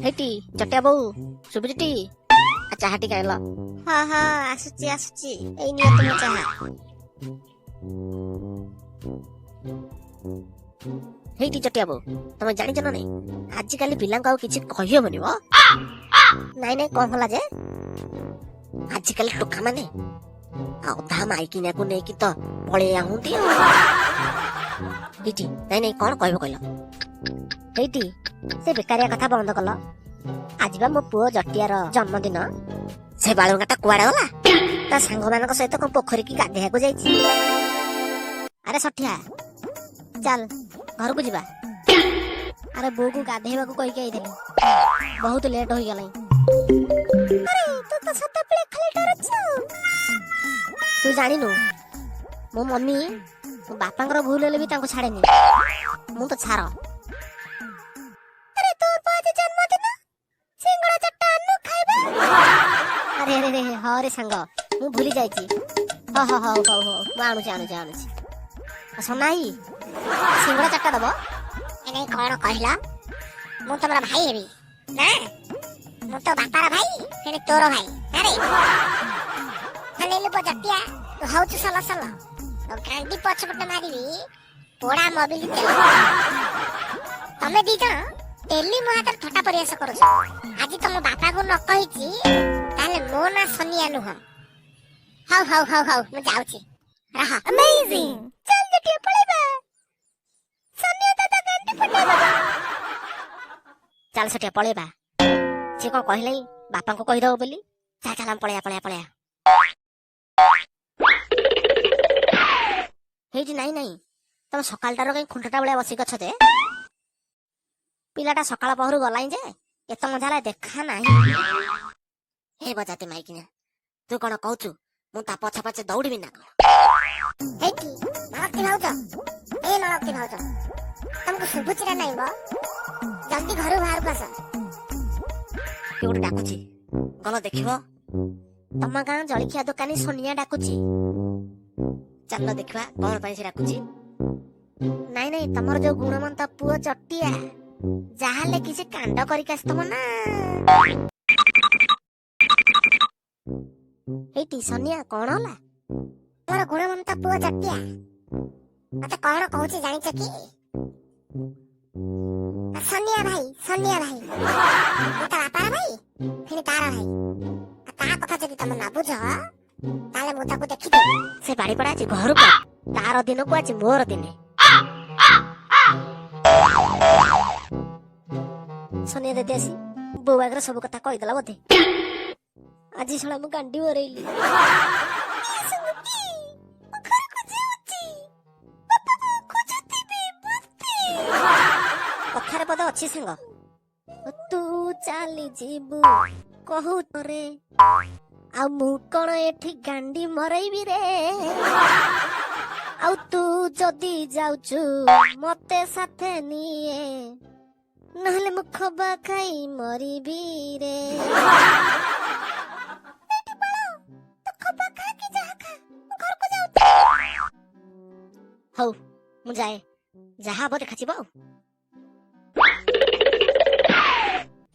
ହେଇଟି ଚଟିଆ ବୋଉ, ଶୁଭୁଚିଟି? ଆ ଚାହା ଟିକେ ଆଣିଲ। ହଁ ହଁ, ଆସୁଛି ଆସୁଛି, ଏଇ ନିଅ ତୁମ ଚାହା। ହେଇଟି ଚଟିଆ ବୋଉ, ତମେ ଜାଣିଛ ନା ନାଇଁ, ଆଜିକାଲି ପିଲାଙ୍କୁ ଆଉ କିଛି କହିହବନି ମ। ନାଇଁ ନାଇଁ, କଣ ହେଲା ଯେ? ଆଜିକାଲି ଟୋକା ମାନେ ଅଧା ମାଇକିନାକୁ ନେଇକି ତ ପଳେଇ ଆହୁନ୍ତି ଆଉ। ହେଇଟି ନାଇଁ ନାଇଁ, କଣ କହିବ କହିଲ? ହେଇଟି ସେ ବେକାରିଆ କଥା ବନ୍ଦ କଲ। ଆଜି ବା ମୋ ପୁଅ ଜଟିଆର ଜନ୍ମଦିନ। ସେ ବାଳୁଙ୍ଗାଟା କୁଆଡେ ଗଲା? ତା ସାଙ୍ଗମାନଙ୍କ ସହିତ କଣ ପୋଖରୀକି ଗାଧେଇବାକୁ ଯାଇଛି। ଆରେ ସଠିଆ, ଚାଲ ଘରକୁ ଯିବା। ଆରେ ବୋଉକୁ ଗାଧେଇବାକୁ କହିକି ଆଇଥିଲି, ବହୁତ ଲେଟ୍ ହୋଇଗଲାଣି। ଆରେ ତୁ ତ ସଦାବେଳେ ଖାଲି ଡରୁଛୁ। ତୁ ଜାଣିନୁ, ମୋ ମମି ମୋ ବାପାଙ୍କର ଭୁଲ ହେଲେ ବି ତାଙ୍କୁ ଛାଡେନି, ମୁଁ ତ ଛାର। ଆରେ ତୋର ପା ଆଜି ଜନ୍ମଦିନ, ସିଙ୍ଗଡ଼ା ଚାରିଟା ଆଣନୁ ଖାଇବା। ଆରେ ଆରେ ଆରେ, ହଁ ରେ ସାଙ୍ଗ, ମୁଁ ଭୁଲି ଯାଇଛି। ହଁ ହଁ, ହଉ ହଉ ହଉ, ମୁଁ ଆଣୁଛି ଆଣୁଛି ଆଣୁଛି। ସନାଇ, ସିଙ୍ଗଡ଼ା ଚାରିଟା ଦବ। ନାଇଁ, କଣ କହିଲ? ମୁଁ ତମର ଭାଇ ହେବି ନା? ମୁଁ ତ ବାପାର ଭାଇ, ଫେଣି ତୋର ଭାଇ। ଆରେ ନେଲୁ ଜଟିଆ, ତୁ ହଉଛୁ ସଲ ସଲ, ତୋ ଗାଣ୍ଡି ପଛପଟେ ମାରିବି ପୋଡା ମବିଲି ତେଲ। ତମେ ଦି ଜଣ ଡେଲି ମୋ ହାତରେ ଥଟା ପରିହାସ କରୁଛ। ଆଜି ତମ ବାପାକୁ ନ କହିଛି ତାହେଲେ ମୋ ନାଁ ସନିଆ ନୁହଁ। ହଉ ହଉ ହଉ ହଉ, ମୁଁ ଯାଉଛି, ରହ। ଆମେଜିଂ। ଚାଲ ଜଟିଆ, ପଳେଇବା, ସନିଆ ଦାଦା ଗାଣ୍ଡି ଫଟେଇଦବ। ଚାଲ ସେଠିଆ ପଳେଇବା। ସେ କଣ କହିଲେ ବାପାଙ୍କୁ କହିଦବ ବୋଲି। ଚାଲ ଚାଲ, ଆମେ ପଳେଇବା ପଳେଇବା ପଳେଇବା। ହେଇଛି। ନାଇଁ ନାଇଁ, ତମେ ସକାଳଟାରୁ କାହିଁ ଖୁଣ୍ଟଟା ଭଳିଆ ବସିକି ଅଛ ଯେ? ପିଲାଟା ସକାଳ ପହରୁ ଗଲାଣି ଯେ ଏତେ ମଜା ହେଲା ଦେଖା ନାହିଁ। ହେ ବଜାତି ମାଇକିନା, ତୁ କଣ କହୁଛୁ ମୁଁ ତା ପଛେ ପଛେ ଦୌଡ଼ିବି ନା କଣ? ହେଇଠି ମାଳତୀ ଭାଉଜ, ଏ ମାଳତୀ ଭାଉଜ, ତମକୁ ଶୁଭୁଛି ନା ନାଇଁ ବ? ଜଲ୍ଦି ଘରୁ ବାହାରକୁ ଆସ। କିଏ ଗୋଟେ ଡାକୁଛି, ଗଲ ଦେଖିବ। ତମ ଗାଁ ଜଳଖିଆ ଦୋକାନୀ ସୋନିଆ ଡାକୁଛି, ଚାଲ ଦେଖିବା କଣ ପାଇଁ ସେ ଡାକୁଛି। ନାଇଁ ନାଇଁ, ତମର ଯୋଉ ଗୁଣବନ୍ତ ପୁଅ ଚଟିଆ, ଯାହାହେଲେ କିଛି କାଣ୍ଡ କରିକି ଆସିଥିବ ନା। ହେଇଟି ସନିଆ, କଣ ହେଲା? ମୋର ଗୁଣବନ୍ତ ପୁଅ ଜଟିଆ ମତେ କଣ କହୁଛି ଜାଣିଛ କି? ସନିଆ ଭାଇ, ସନିଆ ଭାଇ, ମୁଁ ତା ବାପାର ଭାଇ, ଫେଣି ତାର ଭାଇ। ଆଉ ତା କଥା ଯଦି ତମେ ନ ବୁଝ ତାହେଲେ ମୁଁ ତାକୁ ଦେଖିଦେବି। ସେ ବାଡ଼ିପଡ଼ା ଆଜି ଘରକୁ ତାର ଦିନକୁ ଆଜି ମୋର ଦିନେ। ସନିଆ ଦିଦି ଆସି ବୋଉ ଆଗରେ ସବୁ କଥା କହିଦେଲା ବୋଧେ। ଆଜି ଶଳା ମୁଁ ଗାଣ୍ଡି ମରେଇଲି। କଥାରେ ପଦ ଅଛି ସାଙ୍ଗ, ତୁ ଚାଲି ଯିବୁ କହୁ ରେ, ଆଉ ମୁଁ କଣ ଏଠି ଗାଣ୍ଡି ମରେଇବି ରେ? ଆଉ ତୁ ଯଦି ଯାଉଛୁ ମତେ ସାଥେ ନିଏ, ନହେଲେ ମୁଁ ଖବା ଖାଇ ମରିବି ରେ। ହଉ ମୁଁ ଯାଏ, ଯାହା ହବ ଦେଖାଯିବ। ଆଉ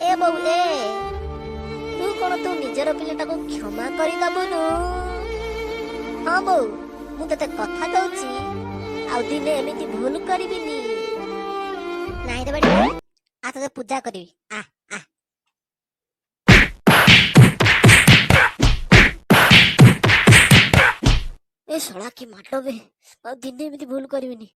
ଏ ବୋଉ ଏ, ତୁ କଣ ତୁ ନିଜର ପିଲାଟାକୁ କ୍ଷମା କରିଦବୁନୁ? ହଁ ବୋଉ, ମୁଁ ତତେ କଥା ଦଉଛି, ଆଉ ଦିନେ ଏମିତି ଭୁଲ କରିବିନି। ନାଇଁ ରେ ବାଡ଼ି, ଆ ତତେ ପୂଜା କରିବି, ଆ ଆ। ଏ ଶଳା କି ମାଡ଼ ବେ! ଆଉ ଦିନେ ଏମିତି ଭୁଲ କରିବିନି।